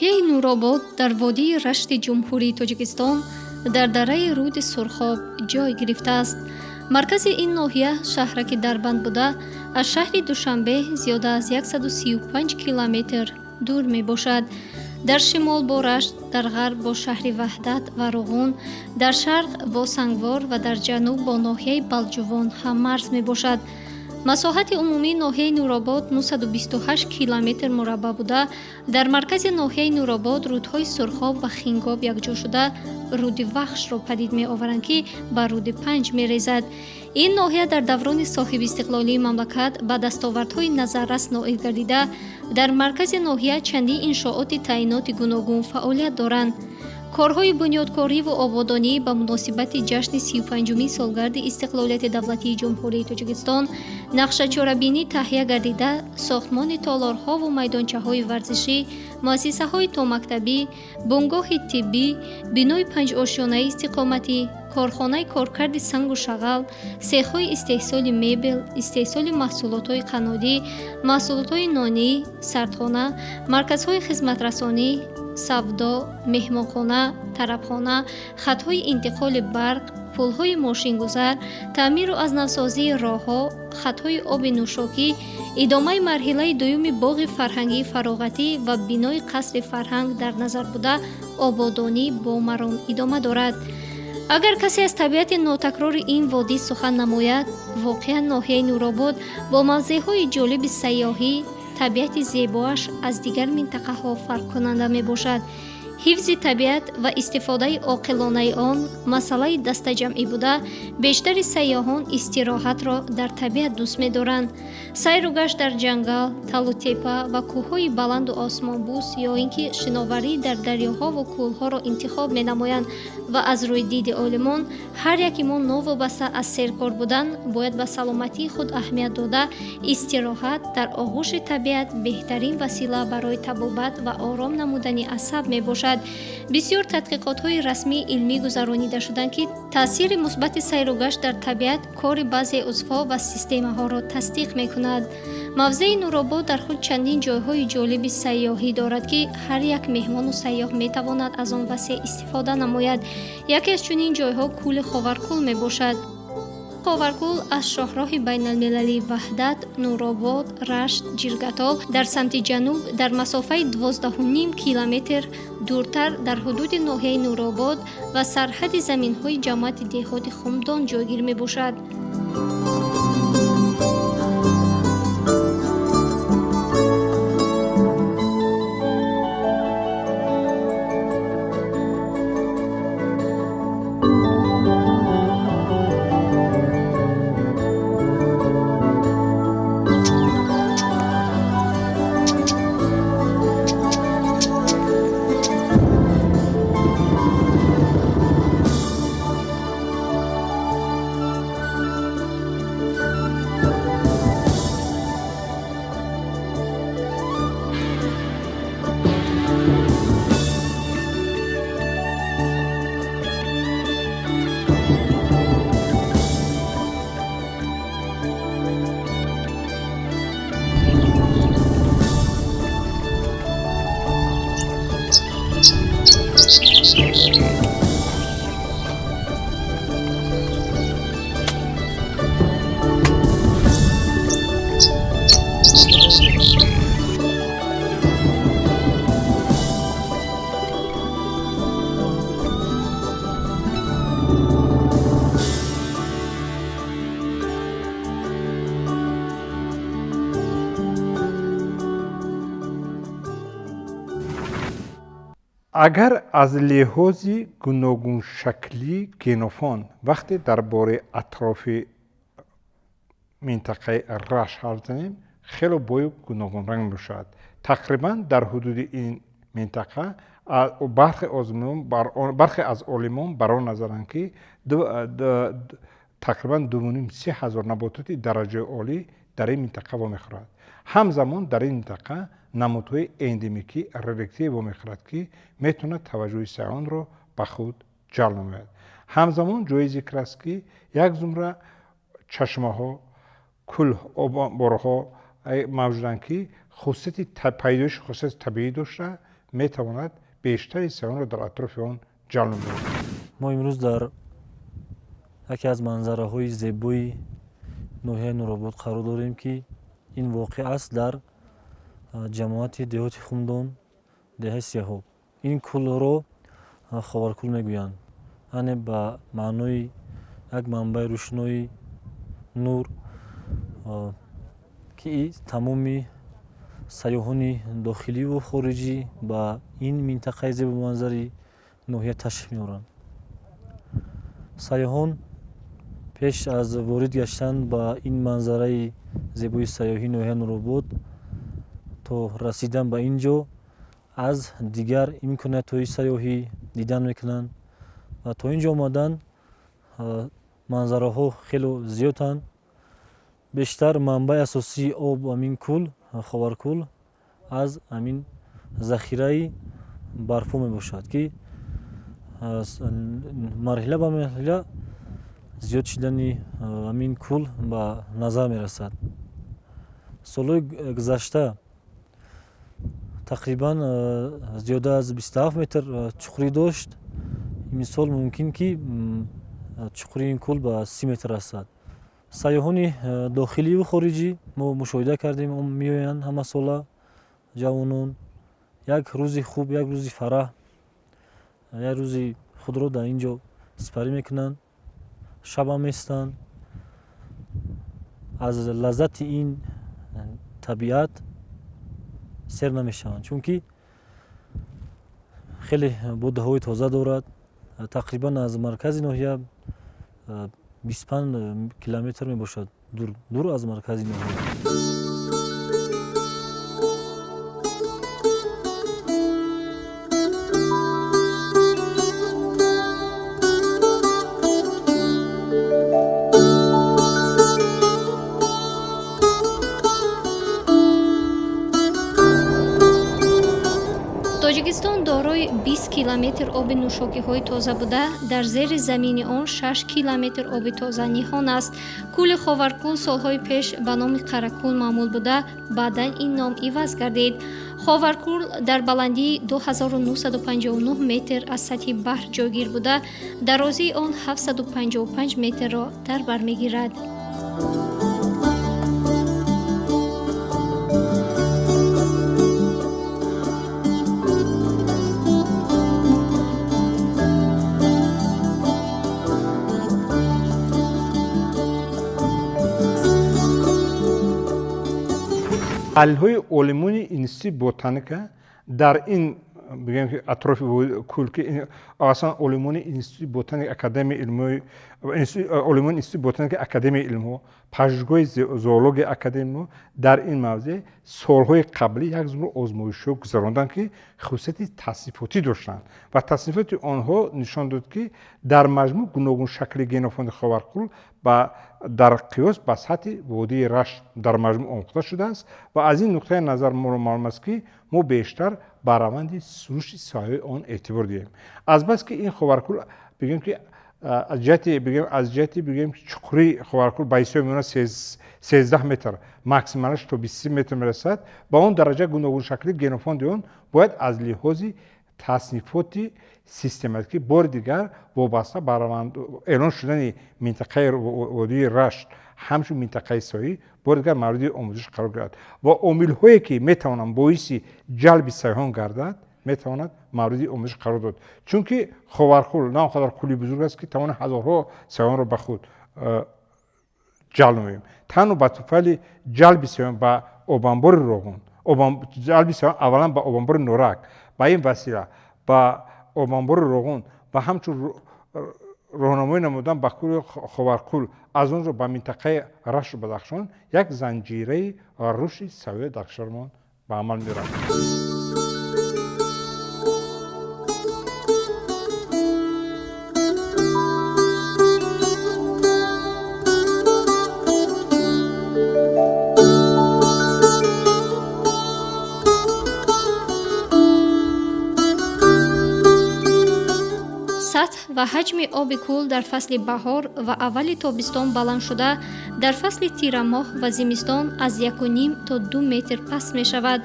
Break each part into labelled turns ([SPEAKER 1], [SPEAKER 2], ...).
[SPEAKER 1] Ноҳияи Нуробод дар водии Рашти Ҷумҳурии Тоҷикистон дар дараи руди Сурхоб ҷой гирифтааст. Маркази ин ноҳия шаҳраки Дарбанд буда, аз шаҳри Душанбе зиёда аз 135 километр дур мебошад. Дар шимол бо Рашт, дар ғарб бо шаҳри Ваҳдат ва Роғун, дар шарқ бо Сангвор ва дар ҷануб бо ноҳияи Балҷувон ҳаммарз мебошад. Масоҳати умумии ноҳияи Нуробод 928 километр мураббаъ буда, дар маркази ноҳияи Нуробод рудҳои Сурхоб ва Хингоб якҷо шуда, руди Вахшро падид меоваранд, ки ба руди Панҷ мерезад. Ин ноҳия дар даврони соҳибистиқлолии мамлакат ба дастовардҳои назаррас ноил гардида, дар маркази ноҳия чандин иншооти таъиноти гуногун фаъолият доранд. Корҳои бунёдкориву ободонӣ ба муносибати ҷашни 35-умин солгарди истиқлолияти давлатии Ҷумҳурии Тоҷикистон нақшачорабинӣ таҳия гардида, сохтмони толорҳову майдончаҳои варзишӣ, муассисаҳои томактабӣ, бунгоҳи тиббӣ, бинои панҷошёнаи истиқоматӣ, корхонаи коркарди сангу шағал, сехҳои истеҳсоли мебел, истеҳсоли маҳсулотҳои қаннодӣ, маҳсулотҳои нонӣ, сардхона, марказҳои хизматрасонӣ, савдо, меҳмонхона, тарабхона, хатҳои интиқоли барқ, пулҳои мошингузар, таъмиру аз навсозии роҳҳо, хатҳои оби нӯшокӣ, идомаи марҳилаи дуюми боғи фарҳангии фароғатӣ ва бинои қасри фарҳанг дар назар буда, ободонӣ бо маром идома дорад. Агар касе аз табиати нотакрори ин водӣ сухан намояд, воқеан ноҳияи Нуробод бо мавзеъҳои ҷолиби сайёҳӣ, табиати зебоаш аз дигар минтақаҳо фарқкунанда мебошад. Ҳифзи табиат ва истифодаи оқилонаи он масъалаи дастаҷамъӣ буда, бештари сайёҳон истироҳатро дар табиат дӯст медоранд. Сайру гашт дар ҷангал, талу тепа ва кӯҳҳои баланду осмонбӯс ё ин ки шиноварӣ дар дарёҳову кӯлҳоро интихоб менамоянд ва аз рӯи диди олимон ҳар яки мо новобаста аз серкор будан бояд ба саломатии худ аҳамият дода, истироҳат дар оғӯши табиат беҳтарин васила барои табобат ва ором намудани асаб мебошад. Бисёр тадқиқотҳои расмии илмӣ гузаронида шуданд, ки таъсири мусбати сайругашт дар табиат кори баъзе узвҳо ва системаҳоро тасдиқ мекунад. Мавзеи Нуробод дар худ чандин ҷойҳои ҷолиби сайёҳӣ дорад, ки ҳар як меҳмону сайёҳ метавонад аз он васеъ истифода намояд. Яке аз чунин ҷойҳо кӯли Ховаркӯл мебошад. Ховаркӯл аз шоҳроҳи байналмилалии Ваҳдат, Нуробод, Рашт, Ҷиргатол дар самти ҷануб дар масофаи 12,5 километр дуртар дар ҳудуди ноҳияи Нуробод ва сарҳади заминҳои ҷамоати деҳоти Хумдон ҷойгир мебошад.
[SPEAKER 2] Агар аз лиҳози гуногуншаклии генофонд вақте дар бораи атрофи минтақаи Рашт ҳарф занем, хело бою гуногунранг мешавад. Тақрибан дар ҳудуди ин минтақа бархе аз олимон бар он назаранд, ки тақрибан 2,5-3 ҳазор набототи дараҷаи олӣ дар ин минтақа вомехӯрад. Ҳамзамон дар ин минтақа намудҳои эндемикӣ, реликтие вомехӯрад, ки метавонад таваҷҷӯҳи сайёҳонро ба худ ҷалб намояд. Ҳамзамон ҷои зикр аст, ки як зумра чашмаҳо, кӯлборҳо мавҷуданд, ки хусусияти пайдоиши хусусияти табиӣ дошта, метавонад бештари сайёҳонро дар атрофи он ҷалб намояд.
[SPEAKER 3] Мо имрӯз дар яке аз манзараҳои зебои ноҳияи Нуробод қарор дорем, ки ин воқеъ аст дар ҷамоати деҳоти Хумдон, деҳаи Сияҳоб. Ин кӯлро Ховаркӯл мегӯянд, яъне ба маънои як манбаи рӯшнои нур, ки тамоми сайёҳони дохиливу хориҷӣ ба ин минтақаи зебоманзари ноҳия ташриф меоранд. Сайёҳон пеш аз ворид гаштан ба ин манзараи зебои сайёҳии ноҳияи Нуробод то расидан ба ин ҷо аз дигар имкониятҳои сайёҳӣ дидан мекунанд ва то ин ҷо омадан манзараҳо хело зиёданд. Бештар манбаи асосии об ҳамин кӯл, Ховаркӯл, аз ҳамин захираи барфҳо мебошад, ки марҳила ба марҳила зиёд шудани ҳамин кӯл ба назар мерасад. Солҳои гузашта тақрибан зиёда аз 27 метр чуқурӣ дошт. Имсол мумкин ки чуқурии ин кӯл ба 30 метр расад. Сайёҳони дохиливу хориҷӣ мо мушоҳида кардем, меоянд ҳамасола ҷавонон. Як рӯзи хуб, як рӯзи фараҳ, як рӯзи худро дар ин ҷо сипарӣ мекунанд, шабам местанд. Аз лаззати ин табиат сер намешаванд, чунки хеле боди ҳавои тоза дорад. Тақрибан аз маркази ноҳия 25 километр мебошад, дур аз маркази ноҳия.
[SPEAKER 1] Тоҷикистон дорои 20 километр оби нӯшокиҳои тоза буда, дар зери замини он 6 километр оби тоза ниҳон аст. Кӯли Ховаркӯл солҳои пеш ба номи Қаракӯл маъмул буда, баъдан ин ном иваз гардид. Ховаркӯл дар баландии 2959 метр аз сатҳи баҳр ҷойгир буда, дарозии он 755 метрро дар бар мегирад.
[SPEAKER 2] Таҳлилҳои олимони институти ботаника дар ин, бигӯем ки атрофи кӯл, ки аслан олимони институти ботаника академияи илмҳои, олимони институти ботаника академияи илмҳо, пажӯҳишгоҳи зоологияи академияи дар ин мавзеъ солҳои қаблӣ як зумра озмоишҳо гузаронданд, ки хусусияти таснифотӣ доштанд ва таснифоти онҳо нишон дод, ки дар маҷмӯъ гуногуншакли генофонди Ховаркӯл дар қиёс ба сатҳи водии Рашт дар маҷмӯъ омӯхта шудааст ва аз ин нуқтаи назар моро маълум аст, ки мо бештар ба раванди рушди соҳаи он эътибор диҳем. Азбаски ин Ховаркӯл, бигӯем ки аз ҷиҳати, бигӯем, аз ҷиҳати, бигӯем, чуқурии Ховаркӯл ба ҳисоби миёна 13 метр, максималаш то 23 метр мерасад, ба он дараҷа гуногуншакли генофонди он бояд аз лиҳози таснифоти систематикӣ бори дигар вобаста ба раванд эълон шудани минтақаи водии Рашт ҳамчун минтақаи соҳӣ бори дигар мавриди омӯзиш қарор гирад ва омилҳое ки метавонанд боиси ҷалби сайёҳон гардад, метавонад мавриди омӯзиш қарор дод. Чунки Ховаркӯл на он қадар кӯли бузург аст, ки тавонад ҳазорҳо сайёҳонро ба худ ҷалб намоем. Танҳо ба туфайли ҷалби сайёҳон ба обанбори Роғун, ҷалби сайёҳон аввалан ба обанбори Норак, ба ин васила ба обанбори Роғун ва ҳамчун роҳнамоӣ намудан ба кӯли Ховаркӯл, аз он ҷо ба минтақаи Рашту Бадахшон як занҷираи рушди сайёҳӣ дар кишварамон ба амал меорад.
[SPEAKER 1] Сатҳ ва ҳаҷми оби кӯл дар фасли баҳор ва аввали тобистон баланд шуда, дар фасли тирамоҳ ва зимистон аз 1,5 то 2 метр паст мешавад.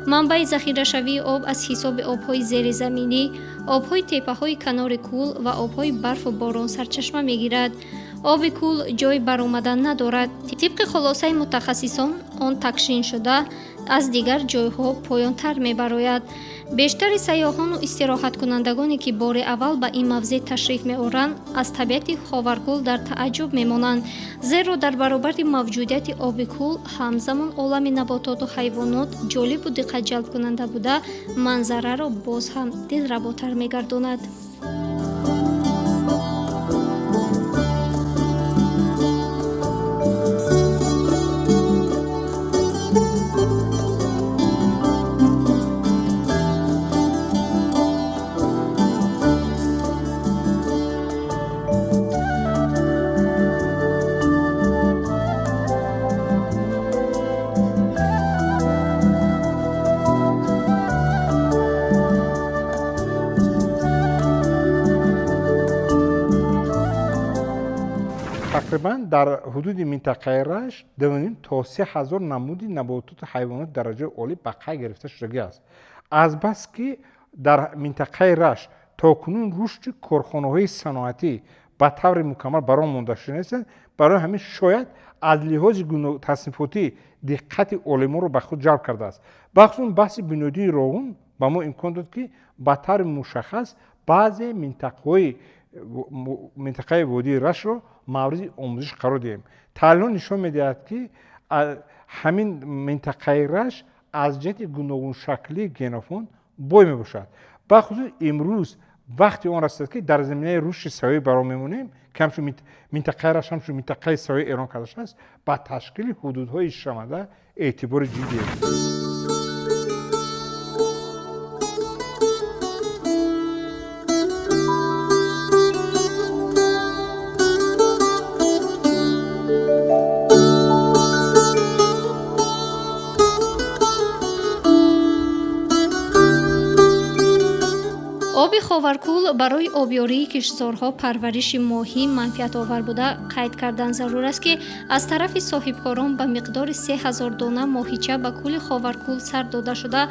[SPEAKER 1] Манбаи захирашавии об аз ҳисоби обҳои зеризаминӣ, обҳои теппаҳои канори кӯл ва обҳои барфу борон сарчашма мегирад. Оби кӯл ҷой баромадан надорад. Тибқи хулосаи мутахассисон, он такшин шуда аз дигар ҷойҳо поёнтар мебарояд. Бештари сайёҳону истироҳаткунандагоне, ки бори аввал ба ин мавзеъ ташриф меоранд, аз табиати Ховаркӯл дар тааҷҷуб мемонанд, зеро дар баробари мавҷудияти оби кӯл ҳамзамон олами набототу ҳайвонот ҷолибу диққатҷалбкунанда буда, манзараро боз ҳам дилработар мегардонад.
[SPEAKER 2] Тақрибан дар ҳудуди минтақаи Рашт 2,5 то 3 ҳазор намуди набототу ҳайвонот дараҷаи олӣ ба қайд гирифта шудагӣ аст. Азбаски дар минтақаи Рашт то кунун рушди корхонаҳои саноатӣ ба таври мукаммал баром монда шуда нестанд, барои ҳамин шояд аз лиҳози таснифотӣ диққати олимонро ба худ ҷалб кардааст. Бахусус баҳси бунёдии Роғун ба мо имкон дод, ки ба таври мушаххас баъзе минтақаҳои минтақаи водии Раштро мавриди омӯзиш қарор диҳем. Таҳлилҳо нишон медиҳад, ки ҳамин минтақаи Рашт аз ҷиҳати гуногуншаклии генофонд бой мебошад. Бахусус имрӯз вақти он расидааст, ки дар заминаи рушди сайёҳӣ баром мемонем, ки ҳамчун минтақаи Рашт ҳамчун минтақаи сайёҳӣ эълон карда шудааст, ба ташкили ҳудудҳои шаванда эътибори ҷиддӣ.
[SPEAKER 1] Оби Ховаркӯл барои обёрии киштзорҳо, парвариши моҳӣ манфиатовар буда, қайд кардан зарур аст, ки аз тарафи соҳибкорон ба миқдори 3000 дона моҳича ба кӯли Ховаркӯл сар дода шуда,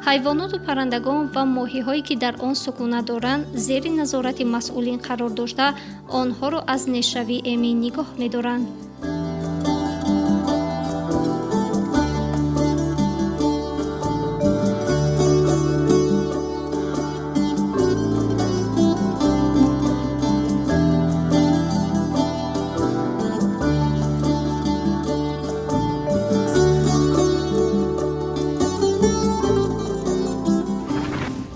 [SPEAKER 1] ҳайвоноту паррандагон ва моҳиҳое, ки дар он сукунат доранд, зери назорати масъулин қарор дошта, онҳоро аз нешравӣ эмин нигоҳ медоранд.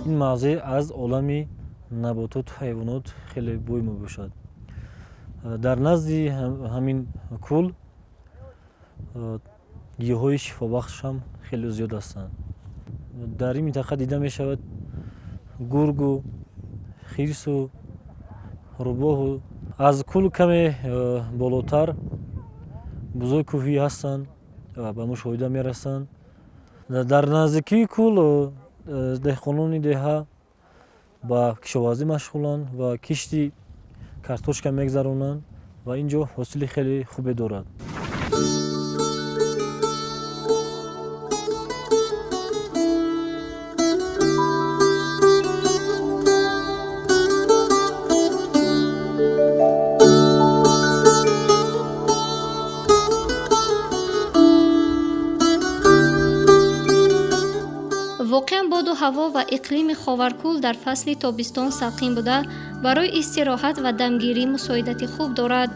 [SPEAKER 3] Ин мавзеъ аз олами набототу ҳайвонот хеле бой мебошад. Дар назди ҳамин кӯл гиёҳҳои шифобахш ҳам хеле зиёд ҳастанд. Дар ин минтақа дида мешавад гургу, хирсу, рӯбоҳу. Аз кӯл каме болотар бузои кӯҳӣ ҳастанд ва ба мушоҳида мерасанд. Дар наздикии кӯл деҳқонони деҳа ба кишоварзӣ машғуланд ва кишти картошка мегзаронанд ва ин ҷо ҳосили хеле хубе дорад.
[SPEAKER 1] Воқеан, боду ҳаво ва иқлими Ховаркӯл дар фасли тобистон салқин буда, барои истироҳат ва дамгирӣ мусоидати хуб дорад.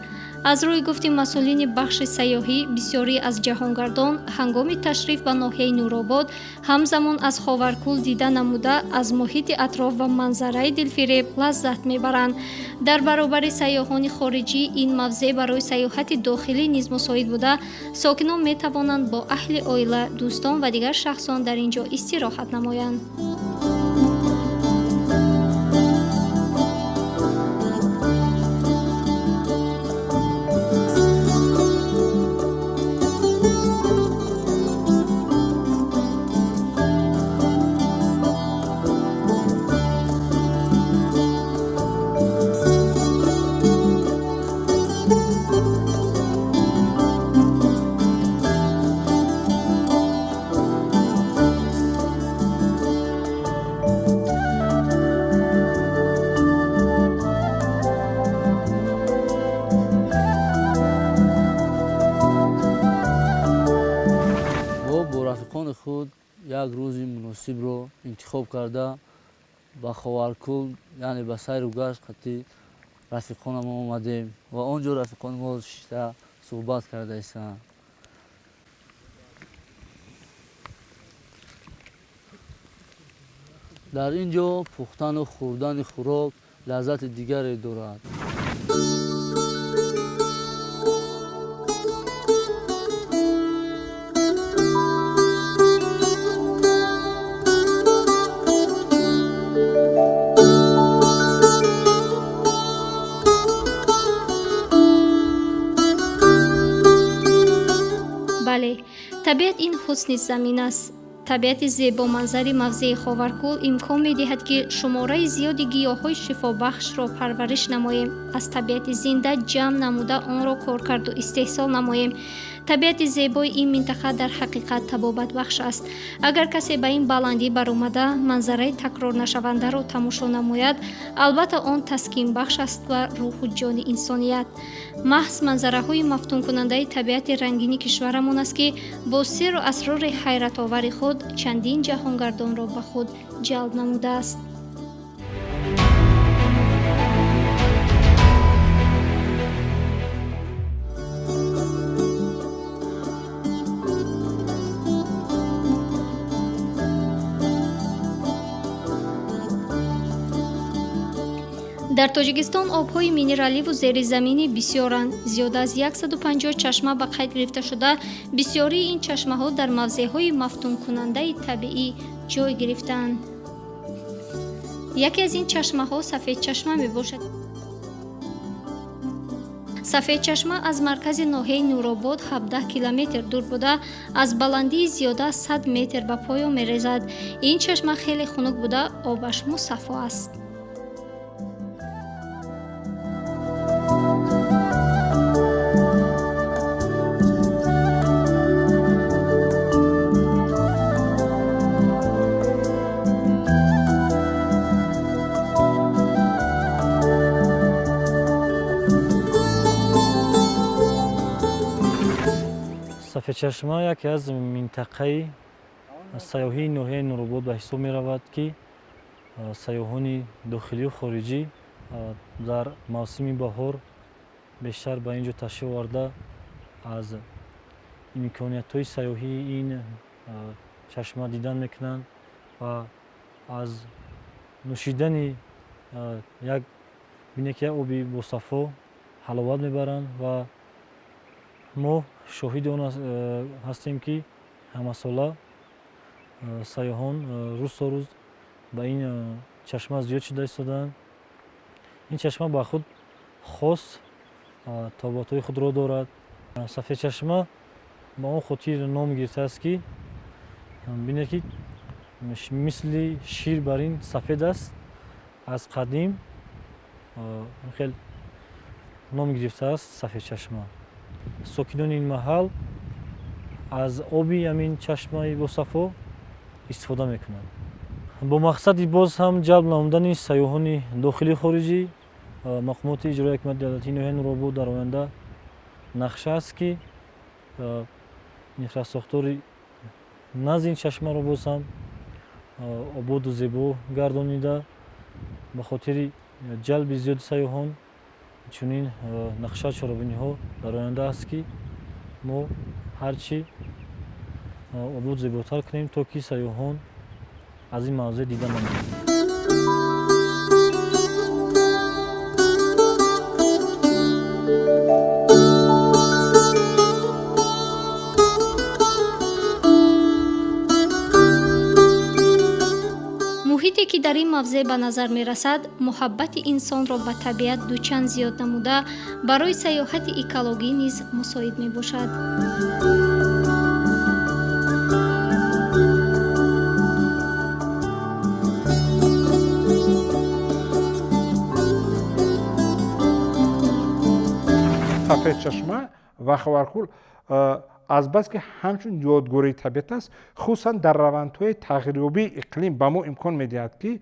[SPEAKER 1] Аз рӯи гуфти масъулини бахши сайёҳӣ, бисёрӣ аз ҷаҳонгардон ҳангоми ташриф ба ноҳияи Нуробод ҳамзамон аз Ховаркӯл дида намуда, аз муҳити атроф ва манзараи дилфиреб лаззат мебаранд. Дар баробари сайёҳони хориҷӣ, ин мавзеъ барои сайёҳати дохилӣ низ мусоид буда, сокинон метавонанд бо аҳли оила, дӯстон ва дигар шахсон дар ин ҷо истироҳат намоянд.
[SPEAKER 4] Худ як рӯзи муносибро интихоб карда ба Ховаркӯл, яъне ба сайру гашт қати рафиқонам омадем ва он ҷо рафиқони мо шишта суҳбат карда истанд. Дар ин ҷо пухтану хӯрдани хӯрок лаззати дигаре дорад.
[SPEAKER 1] Бале, табиат ин ҳусни замин аст. Табиати зебоманзари мавзеи Ховаркӯл имкон медиҳад, ки шумораи зиёди гиёҳҳои шифобахшро парвариш намоем, аз табиати зинда ҷамъ намуда онро коркарду истеҳсол намоем. Табиати зебои ин минтақа дар ҳақиқат табобатбахш аст. Агар касе ба ин баландӣ баромада манзараи такрорнашавандаро тамошо намояд, албатта он таскинбахш аст ва рӯҳу ҷони инсоният. Маҳз манзараҳои мафтункунандаи табиати рангини кишварамон аст, ки бо сирру асрори ҳайратовари худ чандин ҷаҳонгардонро ба худ ҷалб намудааст. Дар Тоҷикистон обҳои минераливу зеризаминӣ бисёранд. Зиёда аз 150 чашма ба қайд гирифта шуда, бисёрии ин чашмаҳо дар мавзеъҳои мафтункунандаи табиӣ ҷой гирифтаанд. Яке аз ин чашмаҳо Сафедчашма мебошад. Сафедчашма аз маркази ноҳияи Нуробод 17 километр дур буда, аз баландии зиёда аз 100 метр ба поён мерезад. Ин чашма хеле хунук буда, обаш мусаффо аст.
[SPEAKER 3] Сафедчашма яке аз минтақаи сайёҳии ноҳияи Нуробод ба ҳисоб меравад, ки сайёҳони дохилию хориҷӣ дар мавсими баҳор бештар ба ин ҷо ташриф оварда аз имкониятҳои сайёҳии ин чашма дидан мекунанд ва аз нӯшидани як бинеки як оби босафо ҳаловат мебаранд ва мо шоҳиди он ҳастем, ки ҳамасола сайёҳон рӯз то рӯз ба ин чашма зиёд шуда истодаанд. Ин чашма ба худ хос тобатҳои худро дорад. Сафедчашма ба он хотир ном гирифтааст, ки бинед, ки мисли шир бар ин сафед аст. Аз қадим хел ном гирифтааст Сафедчашма. Сокинони ин маҳал аз оби ҳамин чашмаи босафо истифода мекунанд. Бо мақсади боз ҳам ҷалб намудани сайёҳони дохилию хориҷӣ, мақомоти иҷроияи ҳокимияти давлатии ноҳияи Нуробод дар оянда нақша аст, ки инфрасохтори назди ин чашмаро боз ҳам ободу зебо гардонида, ба хотири ҷалби зиёди сайёҳон чунин нақша чорабиниҳо дар оянда аст, ки мо ҳарчи обод зеботар кунем, то ки сайёҳон аз ин мавзеъ дида намоянд.
[SPEAKER 1] Муҳите, ки дар ин мавзеъ ба назар мерасад, муҳаббати инсонро ба табиат дучанд зиёд намуда, барои сайёҳати экологӣ низ мусоид мебошад.
[SPEAKER 2] Сафедчашма ва Ховаркӯл азбаски ҳамчун ёдгории табиат аст, хусусан дар равандҳои тағйирёбии иқлим ба мо имкон медиҳад, ки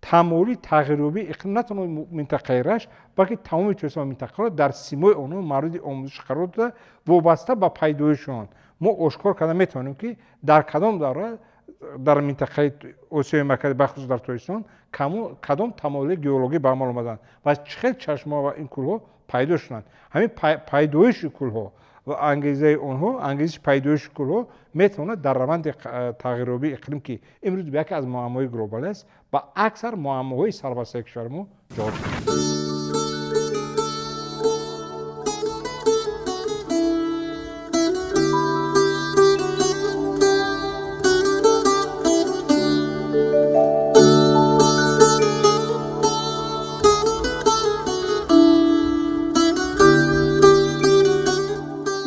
[SPEAKER 2] тамоюли тағйирёбии иқлим на танҳо минтақаи Рашт, балки тамоми Тоҷикистон ва минтақаро дар симои онҳо мавриди омӯзиш қарор дода, вобаста ба пайдоиши он, Мо ошкор карда метавонем, ки дар кадом давра дар минтақаи Осиёи Марказӣ, бахусус дар Тоҷикистон, кадом тамоюли геологӣ ба амал омаданд ва чӣ хел чашмаҳо ва ин кӯлҳо пайдо шуданд. Ҳамин пайдоиши кӯлҳо ва ангезаи онҳо, ангезиши пайдоиши кӯлҳо метавонад дар раванди тағйирёбии иқлим, ки имрӯз яке аз муаммоҳои глобалӣ аст, ба аксар муаммоҳои сарбастаи кишвари мо ҷавоб диҳад.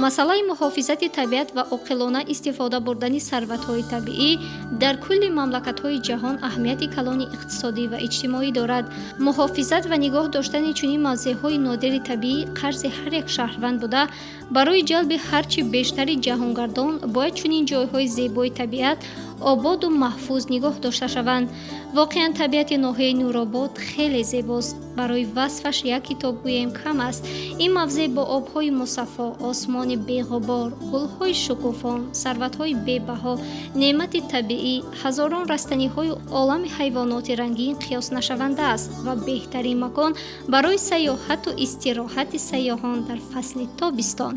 [SPEAKER 1] Масъалаи муҳофизати табиат ва оқилона истифода бурдани сарватҳои табиӣ дар кулли мамлакатҳои ҷаҳон аҳамияти калони иқтисодӣ ва иҷтимоӣ дорад. Муҳофизат ва нигоҳ доштани чунин мавзеъҳои нодири табиӣ қарзи ҳар як шаҳрванд буда, барои ҷалби ҳарчи бештари ҷаҳонгардон бояд чунин ҷойҳои зебои табиат ободу маҳфуз нигоҳ дошта шаванд. Воқеан, табиати ноҳияи Нуробод хеле зебост. Барои васфаш як китоб гӯем, кам аст. Ин мавзеъ бо обҳои мусаффо, осмони беғубор, гулҳои шукуфон, сарватҳои бебаҳо, неъмати табиӣ, ҳазорон растаниҳою олами ҳайвоноти рангин қиёснашаванда аст ва беҳтарин макон барои сайёҳату истироҳати сайёҳон дар фасли тобистон.